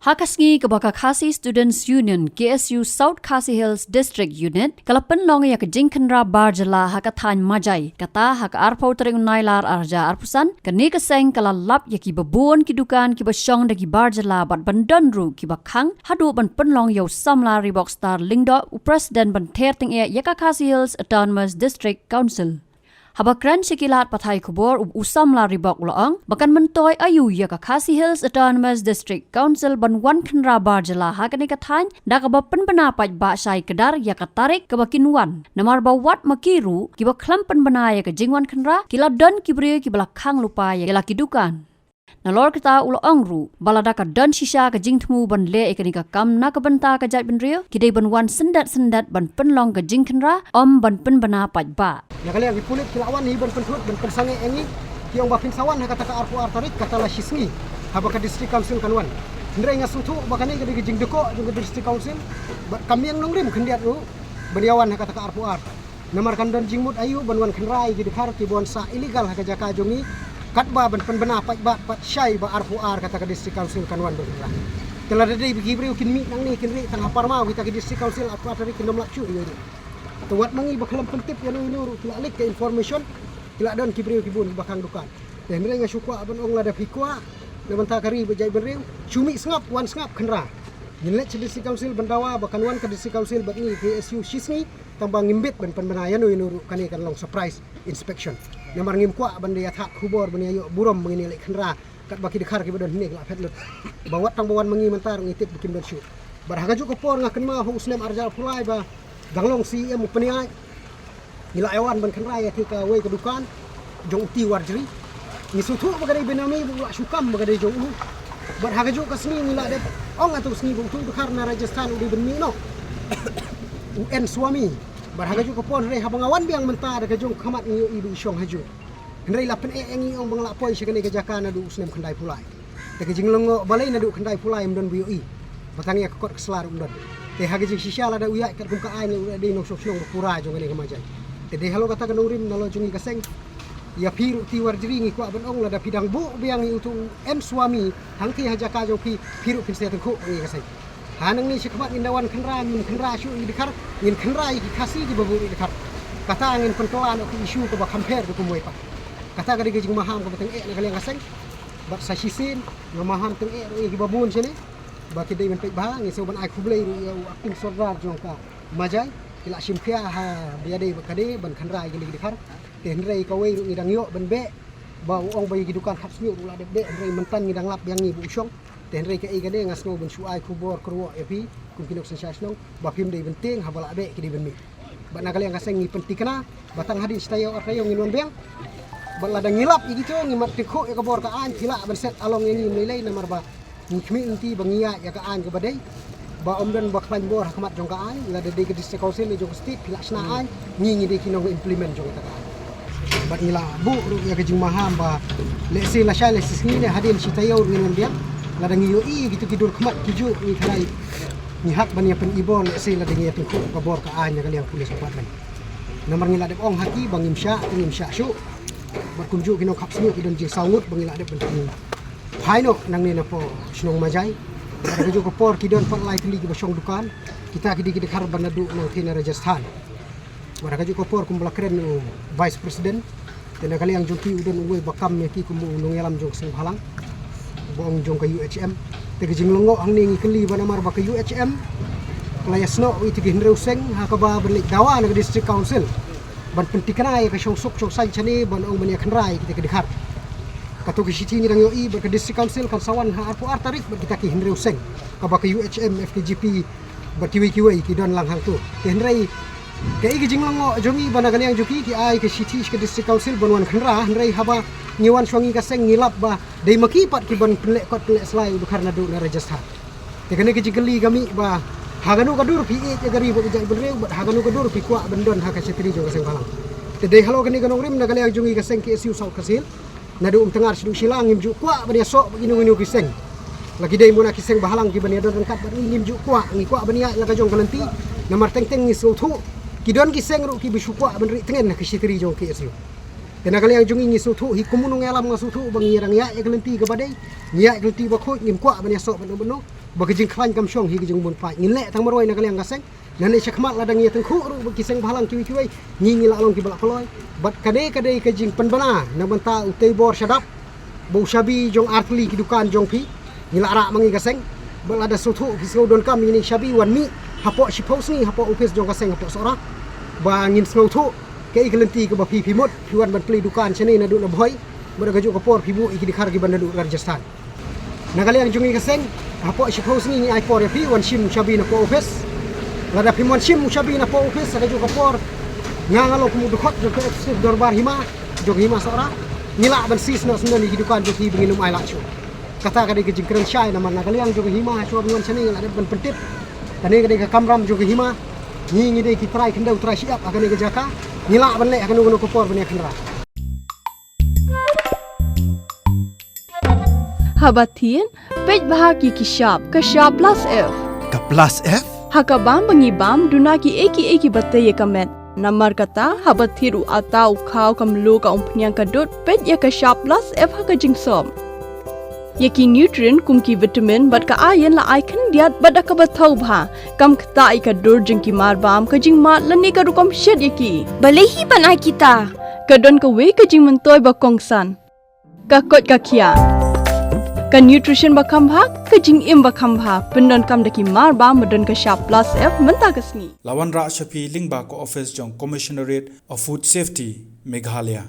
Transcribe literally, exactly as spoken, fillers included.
Ha ka sngi kaba ka Khasi Students Union, K S U South Khasi Hills District Unit, ka la pynlong ïa ka jingkhynra bar jylla ha ka thaiñ Majai, kata ha ka arphew tarik u Nailar arhajar arphew san, kane ka seng ka la lap ïa kiba bun ki dukan kiba shong da ki bar jylla bad ban don ruh kiba khang, haduh ban pynlong ïa u samla Reebok Star Lyngdoh, u president ban ther tyngeh ïa ka Khasi Hills Autonomous District Council. Haba kren sha ki lad pathai khubor, u, u samla Reebok u la ong ba kan myntoi aïu ïa ka Khasi Hills Autonomous District Council ban wan khynra bar jylla ha kane ka thaiñ, da kaba pynbna paidbah shai kdar ïa ka tarik kaba kin wan. Namar ba wat ma ki ruh kiba khlem pynbna ïa ka jingwan khynra, ki la don ki briew kiba la khang lypa ïa la ki dukan. Nalor kata u la ong ruh ba lada ka don shisha ka jingthmu ban leh ïa kane ka kam na ka bynta ka jaitbynriew, ki dei ban wan syndet syndet ban pynlong ka jingkhynra, ym ban pynbna paidbah. Ïa ka liang ki pulit ki la wan hi ban pynthut ban pynsangeh ïa ngi. Ki ong ba phin sa wan ha kata ka arphew ar tarik, kata la shisngi haba ka District Council kan wan. Hynrei nga sngewthuh ba kane ka dei ka jingdukok jong ka District Council bad ka Miang Nongrim khyndiat ruh ban ïa wan ha kata ka arphew ar. Namar kan don jingmut aïu ban wan khynra ïa ki dkhar kiba wan sah illegal ha ka jaka jong ngi, katba ban pynbna paidbah pat shai ba arphew ar kata ka District Council kan wan ban khynra. Te lada dei ba ki briew kin mih nangne kin rieh tang ha Parma, kita ki District Council arphew ar tarik kin ym lap shuh ïa u. Te wat ma ngi ba khlem pyntip ïa uno uno ruh, ki la leit ka information, ki la don ki briew ki bun kiba khang dukan. Te hynrei nga shu kwah ban ong, lada phi kwah na bynta ka ri bad jaitbynriew, shu mih sngap, wan sngap khynra. Ngin leit sha District Council ban dawa ba kan wan ka District Council bad ngi K S U shisngi, tang ba ngim bit ban pynbna ïano ïano ruh, kane kan long surprise inspection. Namar ngim kwah ban da ïa thad khubor ban ïa ïoh burom ba ngin ïa leit khynra katba ki dkhar kiba don hangne ki la phet lut. Ba wat tang ba wan ma ngi mynta ruh ngi tip ba kim don shuh. Bad ha kajuh ka por nga kynmaw ha u snem arhajar arphew lai ba dang long C E M u Pynïaid, ngi la ïa wan ban khynra ïa kawei ka dukan jong u T Warjri. Ngi sngewthuh ba ka dei benami, ba u la shu kam ba ka dei jong u. Bad ha kajuh ka sngi ngi la dep ong, ha tu ka sngi ba utu u dkhar na Rajasthan u dei ban mih noh, u N Swami. Bad ha kajuh ka por, hynrei haba nga wan biang mynta da ka jong ka khmat ngi ïohi ba i shong hajuh. Hynrei la pyneh ïa ngi, ong ba nga la poi sha kane ka jaka naduh u snem khyndaiphew lai. Te ka jinglyngngoh balei naduh khyndaiphew lai ym don ba ïohi, ba tang ïa ka kot ka sla ruh ym don. Te ha ka jingshisha lada u ïaid katkum ka aiñ, u dei nongshong shnong ba pura jong kane ka Majai. Te dei halor kata ka nongrim nalor jong ngi ka seng, ïa phi ruh T Warjri ngi kwah ban ong, lada phi dang buh biang ïa utu u N Swami hangtei ha jaka jong phi, phi ruh phin sa ïatyngkhuh ïa ngi ka seng. Ha nangne shakhmat ngin da wan khynra, ngin khynra shuh ïa ki dkhar, ngin khynra ïa ki Khasi kiba buh ïa ki dkhar. Kata ngin pynkylla noh ka issue kaba kham pher da kumwei pat. Kata ka dei ka jingmaham kaba tyngeh na ka liang ka seng. Bad sa shisien nga maham tyngeh ruh ïa kiba bun shane ba ki dei ban peit bha. Ngi sngew ban ai khublei ruh ïa u Acting Sordar jong ka Majai, ki la shim khia ha ba ïadei bad kane ban khynra ïa kine ki dkhar. Te hynrei kawei ruh ngi dang ïoh ban beh, ba u ong ba ïa ki dukan khapsniew ruh la dep beh, hynrei mynta ngi dang lap biang ngi ba u shong. Te hynrei kaei kane nga sngew ban shu ai khubor kyrwoh ïa phi kum ki nongshong shnong, ba phim dei ban tieng, haba la beh ki dei ban mih. Bad na ka liang ka seng ngi pynthikna ba tang hadien shi taïew ar taïew ngin wan biang. Bad lada ngi lap ïa kito, ngi mat tyngkhuh ïa ka bor ka aiñ, phi lah ban set along ïa ngi ym lei lei, namar ba ngi khmih lynti ba ngi ïaid ïa ka aiñ kaba dei, ba ym don ba khlaiñ bor ha khmat jong ka aiñ. Lada dei ka District Council ne jong ka State phi lah shna aiñ, ngi ngi dei ki nong implement jong kata ka aiñ. Bad ngi la buh ruh ïa ka jingmaham ba lehse lashai la shisngi ne hadien shi taïew ruh ngin wan biang. Lada ngi ïohi ïa kito ki dur khmat ki juh, ngi tharai ngi hap ban ïa pynibor, lehse lada ngi ïa tyngkhuh ka bor ka aiñ na ka liang Police Department. Namar ngi la dep ong ha ki ba ngim shah, ngim shah shuh. Bad kumjuh ki nong khapsniew ki don jingsaw ngut ba ngi la dep ban pynphai noh nangne na poh shnong Majai. Bad ha kajuh ka por ki don pat lai tylli kiba shong dukan. Kita ki dei ki dkhar ba naduh nangthie na Rajasthan. Bad ha kajuh ka por kumba la kren u Vice President, te na ka liang jong ki u don uwei ba kam ïa ki kum u nongïalam jong ka seng bhalang, ba ong jong ka U H M. Te ka jinglyngngoh hangne ngi kylli ba namar ba ka U H M ka la ïasnoh ïa ki hynriew seng ha kaba ban leit dawa na ka District Council ban pynthikna ïa ka shongsuk shongsaiñ shane, ban ong ban ïa khynra ïa kita ki dkhar. Kato ka shithi ngi dang ïohi ba ka District Council kan sa wan ha arphew ar tarik bad kita ki hynriew seng, kaba ka U H M, F K J P bad kiwei kiwei ki don lang hangto. Te hynrei kaei ka jinglyngngoh jong ngi ba na ka liang jong ki ki ai ka shithi sha ka District Council ban wan khynra, hynrei haba ngi wan shuwa ngi ka seng ngi lap ba dei ma ki pat ki ban pynleh kot pynleh slai u dkhar naduh na Rajasthan. Te kane ka jingkylli ka mih ba ha kano ka dur phi ïeit ïa ka ri bad ka jaitbynriew, bad ha kano ka dur phi kwah ban don ha ka shatri jong ka seng bhalang. Te dei halor kane ka nongrim na ka liang jong ngi ka seng K S U South Khasi Hills, naduh Umtyngar shaduh Shillong ngim ju kwah ban ïasoh bad kino kino ki seng. La ki dei mona ki seng bhalang ki ban ïadon ryngkat bad ngi, ngim ju kwah, ngi kwah ban ïaid la ka jong ka lynti. Namar teng teng ngi sngewthuh ki don ki seng ruh kiba shu kwah ban rieh tngen ha ka shatri jong ka K S U. Te na ka liang jong ngi ngi sngewthuh hi kum u nongïalam, nga sngewthuh ba ngi dang ïaid ïa ka lynti kaba dei, ngi ïaid ka lynti ba khuid, ngim kwah ban ïasoh bad uno uno. ba ka jingkhlaiñ kam shong hi ka jingbun paid. Ngin leh tang marwei na ka liang ka seng. Nangne shakhmat lada ngi ïatyngkhuh ruh bad ki seng bhalang kiwei kiwei, ngi ngi la long kiba la kloi. Bad kane ka dei ka jingpynbna na bynta u teibor shadap ba u shabi jong artylli ki dukan jong phi ngi la rah ma ngi ka seng. Bad lada sngewthuh phi sngewdonkam ïa kine ki shabi, wan mih hapoh shiphew sngi hapoh ophis jong ka seng hapoh Sohra ba ngin sngewthuh kaei ka lynti kaba phi phi mut. Phi wan ban plie dukan shane naduh na Bhoi, bad ha kajuh ka por phi buh ïa ki dkhar kiba naduh Rajasthan. Na ka liang jong ngi ka seng, hapoh shiphew sngi ngi ai por ïa phi wan shim u shabi napoh ophis. Lada phim wan shim u shabi napoh ophis ha kajuh ka por, nga nga long kum u dkhot jong ka Executive Dorbar Hima jong Hima Sohra, ngi lah ban seize noh shen ïa ki dukan jong phi ba ngin ym ailad shuh. Kata ka dei ka jingkren shai namar na ka liang jong ka Hima, hashwa ban wan shane ngi la dep ban pyntip. Kane ka dei ka kamram jong ka Hima. Ngi ngi dei ki trai khyndew trai shyiap ha kane ka jaka. Ngi lah ban leh ha kano kano ka por ban ïakynrah. Haba thied, peit bha ki ki shap, ka shap plus F. Ka plus F? Ha ka bam ba ngi bam, duna kiei kiei kiba tei ïa ka met. Namar kata, haba thied u atta, u khaw, ka mluh, ka umphniang, ka dud, peit ïa ka shap plus F ha ka jingsop. Ïa ki nutrient kum ki vitamin bad ka iron la ai khyndiat bad da kaba thaw bha. Kam ktah ïa ka dur jong ki mar bam, ka jingmad lane ka rukom shet ïa ki. Balei hi ban ai kita? Ka don kawei ka jingmyntoi ba kongsan. Ka koit ka khiah. Ka nutrition ba kham bha, ka jingim ba kham bha. Pyndonkam da ki mar bam ba don ka shap plus F mynta ka sngi. La wanrah sha phi lyngba ka ophis jong Commissionerate of Food Safety, Meghalaya.